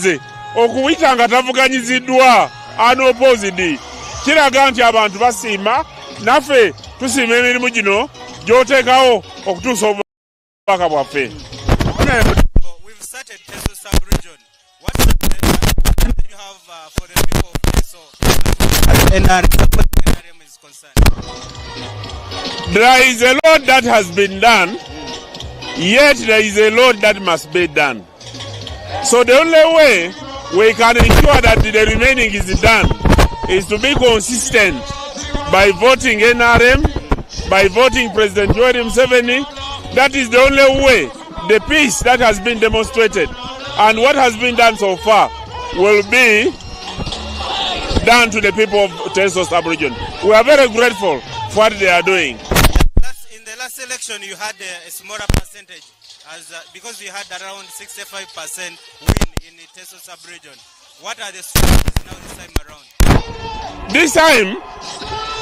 omukulembeze okuyita nga tavuganyiziddwa, unopposed, kiraga nti abantu basiima naffe tusiima emirimu gino gy'oteekawo okutuusa obubaka bwaffe. Honourable Dombo, we've started Teso sub-region. What do you have uh, for the people of Teso as NRM, NRM is concerned? There is a lot that has been done, yet there is a lot that must be done. So the only way we can ensure that the remaining is done is to be consistent by voting NRM, by voting President Yoweri Museveni. That is the only way the peace that has been demonstrated and what has been done so far will be done to the people of Teso sub-region. We are very grateful for what they are doing. Last, in the last election, you had a smaller percentage as because you had around 65% win in the Teso sub-region. What are the strategies now this time around? This time,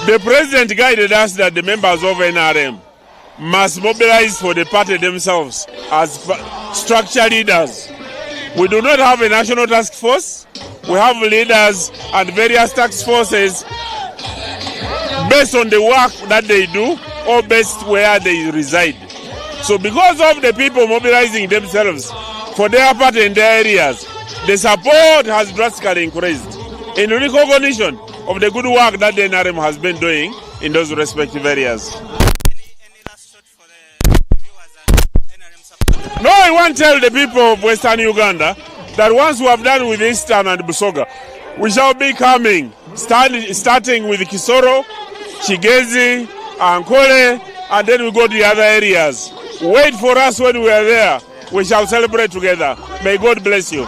the president guided us that the members of NRM must mobilize for the party themselves as structure leaders. We do not have a national task force. We have leaders and various task forces based on the work that they do or based where they reside. So because of the people mobilizing themselves for their party in their areas, the support has drastically increased in recognition of the good work that the NRM has been doing in those respective areas. Any last shot for the viewers and NRM supporters? No, I want to tell the people of Western Uganda that once we have done with Eastern and Busoga, we shall be coming, starting with Kisoro, Kigezi, Ankole, and then we go to the other areas. Wait for us when we are there. We shall celebrate together. May God bless you.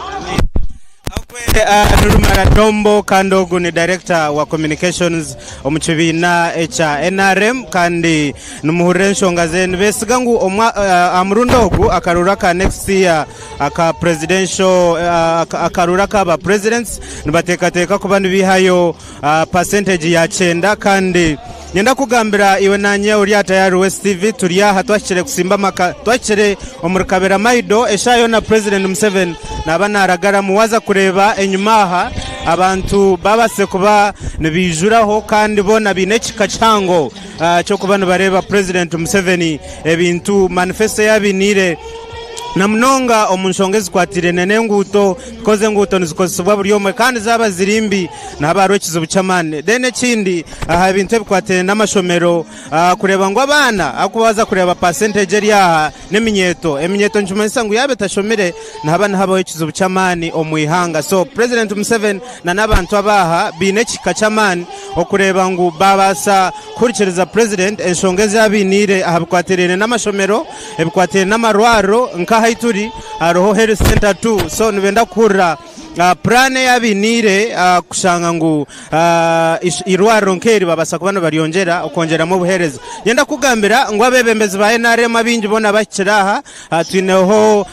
Nurumara Dombo kandi ogu ni director wa communications omu kibiina ekya NRM kandi nimuhurira enshonga ze nibesiga ngu aha murundi ogu akaruuru aka next year aka presidential akaruuru aka ba presidents nibateekateeka kuba nibihayo percentage ya kyenda kandi Niinyenda kukugambira iwe naanye ori aha Tayari West TV turi aha twahikire kusimba amaka twahikire omuri Kaberamaido eshaaha yoona Purezidenti Museveni naaba naaragaramu waaza kureeba enyima aha abantu baabaasize kuba nibaijuraho kandi boona baine ekihika kihango ky'okuba nibareeba Purezidenti Museveni ebintu manifesto ei abainiire na munonga omu nshonga ezikwatiraine n'enguuto because enguuto nizikozesibwa buri omwe kandi zaaba ziri mbi nihaba hariho ekizibu ky'amaani. Then ekindi aha bintu ebikwatiraine n'amashomero kureeba ngu abaana ahakuba waaza kureeba percentage eri aha n'eminyeeto, eminyeeto nikimanyisa ngu yaaba etashomire nihaba nihabaho ekizibu ky'amaani omu ihanga. So President Museveni na n'abantu ab'aha baine ekihika ky'amaani okureeba ngu baabaasa kuhurikiriza President enshonga ezi abainiire aha bikwatiraine n'amashomero, ebikwatiraine n'amarwariro nk'aha ahu turi hariho Health Centre tu so nibenda kuhurira Puraani ei abainiire kushanga ngu eirwariro nk'eri babaasa kuba nibaryongyera okwongyeramu obuheereza. Niinyenda kukugambira ngu abeebembezi ba NRM abaingi boona bahikire aha. Twineho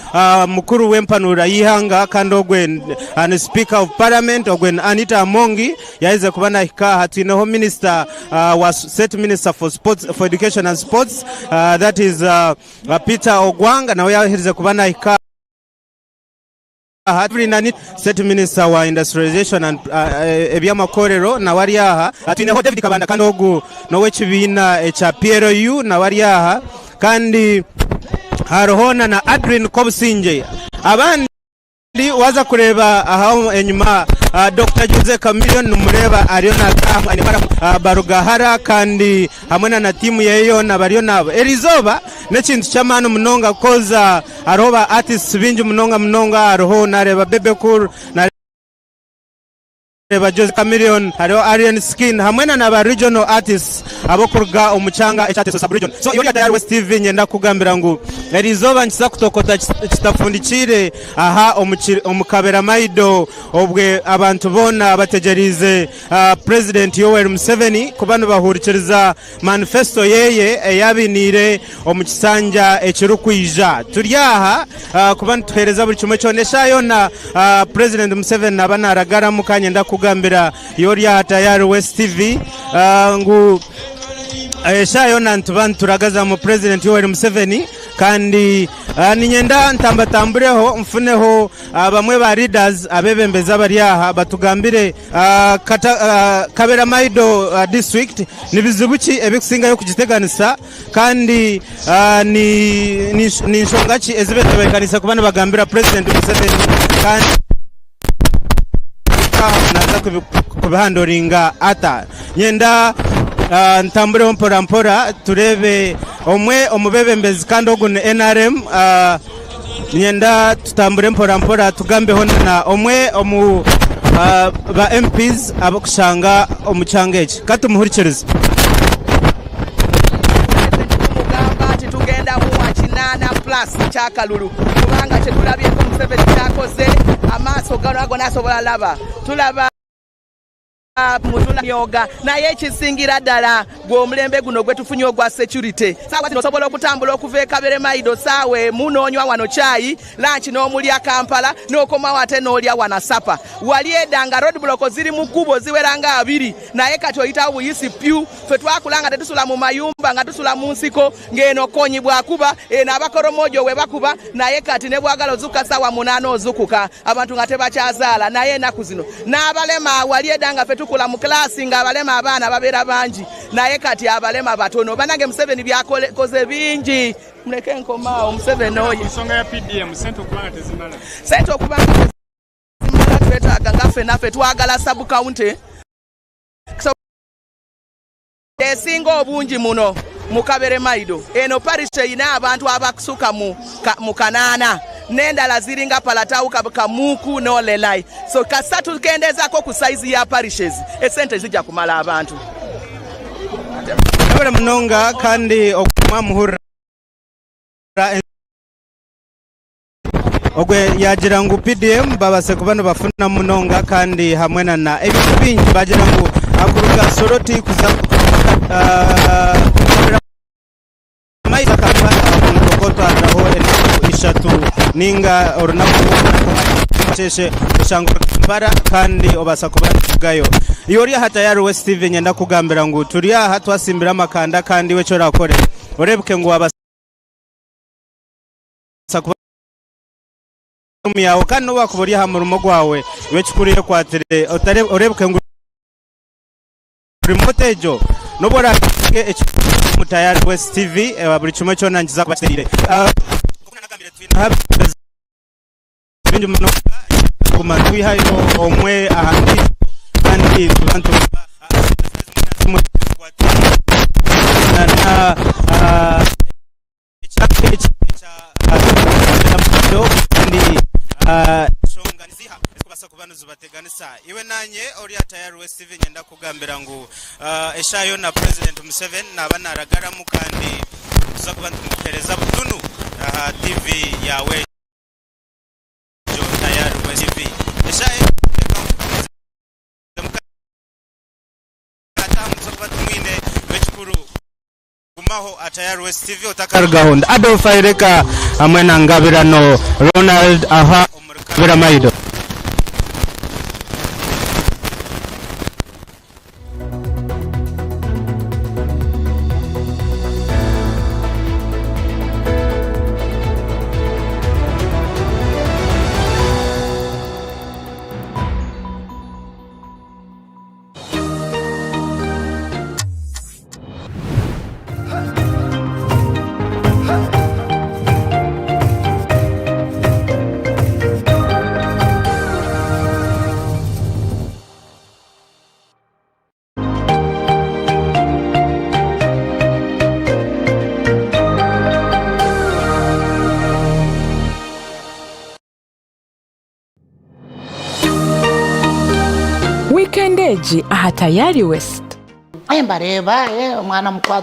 mukuru w'empanuura y'eihanga kandi ogwe ni Sipiika of Parliament ogwe ni Anita Amongi yaaherize kuba naahika aha. Twineho minisita wa State Minister for Sports, for Education and Sports that is Peter Ogwang nawe yaaherize kuba naahika aha. Turi na State Minister wa Industrialization and eby'amakorero nawe ari aha. Twineho David Kabanda kandi ogu n'ow'ekibiina ekya PLU nawe ari aha. Kandi hariho na na Adrine Kobusingye. Abandi waaza kureeba aha enyima Dokita Jose Chameleone nimureeba ariyo naataaha aine baramu Barugahara kandi hamwe na na tiimu ye yoona bariyo naabo. Eriizooba n'ekintu ky'amaani munonga koza Hariho ba artists baingi munonga munonga hariho nareeba Bebe Cool, nareeba Jose Chameleone, hariho Alien Skin hamwe na naba regional artists abokuruga omu kyanga ekya Teso sub region. So iwe ori Tayari West TV nyenda kukugambira ngu erizooba nikiza kutokota kitafundikiire aha omu Kaberamaido obwe abantu boona bategyereize President Yoweri Museveni kuba nibahurikiriza Manifesto yeye ei abainiire omu kisanja ekirikwija. Turi aha kuba nituheereza buri kimwe kyona. Eshaaha yoona Purezidenti Museveni naaba naaragaramu ka nyenda kukugambira iwe ori aha Tayari West TV ngu eshaaha yoona nituba nituragazamu Purezidenti Yoweri Museveni kandi. Niinyenda ntambatambureho nfuneho bamwe ba leaders, abeebembezi abari aha batugambire Kaberamaido district ni bizibu ki ebirikusingayo kugiteganisa kandi ni nshonga ki ezi betebeekaniise kuba nibagambira Purezidenti Museveni kandi naaza kubihandoringa ata. Nyenda ntambureho mpora mpora tureebe omwe omu beebembezi kandi ogu ni NRM. Niinyenda tutambure mpora mpora tugambeho na omwe omu ba MPs abarikushanga omu kyanga eki. Ka tumuhurikirize. Pulezidenti tumugamba nti tugenda muwa kinana plus ekyakalulu kubanga kyetulabyeko Museveni kyakoze amaaso gona gona asobola laba tulaba Myoga naye ekisingira dala gwe omulembe guno gwetufunye ogwa security. Saawa zino osobola okutambula okuva e Kabelemaido saawa emu nonywa wano chai, lunch nomulya Kampala nokomawo ate nolya wana supper. Wali eda nga road block ziri mu kubo ziwera nga abiri naye kati oyitawo buyisi pyu. Ffe twakula nga tetusula mu mayumba nga tusula mu nsiko nga eno Kony bwakuba eno Abakoromojo webakuba naye kati nebwagala ozukuka saawa munana ozukuka. Abantu nga tebakyazaala naye enaku zino n'abalema awali eda nga ffe tukula mu class nga abalema abaana babeera bangi naye kati abalema batono banange Museveni byakoze bingi muleke nkome awo Museveni oye. Kunsonga ya PDM sente okuba nga tezimala. Sente okuba nga tezimala twetaaga nga ffe naffe twagala sub county. Esinga obungi muno mu Kaberamaido. Eno parish erina abantu abasuka mu kanaana n'endala ziri nga Palatau, Kamuku n'Olelai. So kasita tukendezako ku sayizi ya parishes, esente zija kumala abantu. Mwebare munonga kandi mwamuhurira. Ogwe yaagira ngu PDM babaase kuba nibafunamu munonga kandi hamwe na na ebintu bingi baagira ngu kuruga Soroti kuza Kaberamaido Kampala omuntu okotwariraho enaku ishatu ninga orunaku rwona omukyeshe oshanga ori Kampala kandi obaasa kuba norugayo. Iwe ori aha Tayari West TV niinyenda kukugambira ngu turi aha twasimbire amakanda kandi iwe eki orakore oreebeke ngu wabaasa kuba omu yaawe kandi n'obu waakuba ori aha murimo gwawe, iwe ekikuru yekwatire oreebeke ngu remote egyo n'obu oraateeke omu Tayari West TV buri kimwe kyona nikiza kuba kitereire. Nk'oku naagambire twineho abeebembezi baingi munonga kuguma nitwihayo omwe aha ndiijo kandi nituba nituba ezimwe na zimwe ezikwataine na Ekyanga eki ekya Kaberamaido kandi enshonga niziiha ezirikubaasa kuba nizibateganisa? Iwe naanye ori aha Tayari West TV niinyenda kukugambira ngu eshaaha yoona Purezidenti Museveni naaba naaragaramu kandi nituza kuba nitumuheereza butunu aha TV yaawe egyo Tayari West TV. Eshaaha egi reka nkuhumurize mukataha nituza kuba tumwine ekikuru. Gumaho Atayari West TV otakarugaho. Ndi Adolf Aireka hamwe na Ngabirano Ronald aha omuri Kaberamaido. Wiikendi egi aha Tayari West. Mbareeba, omwana mukwata.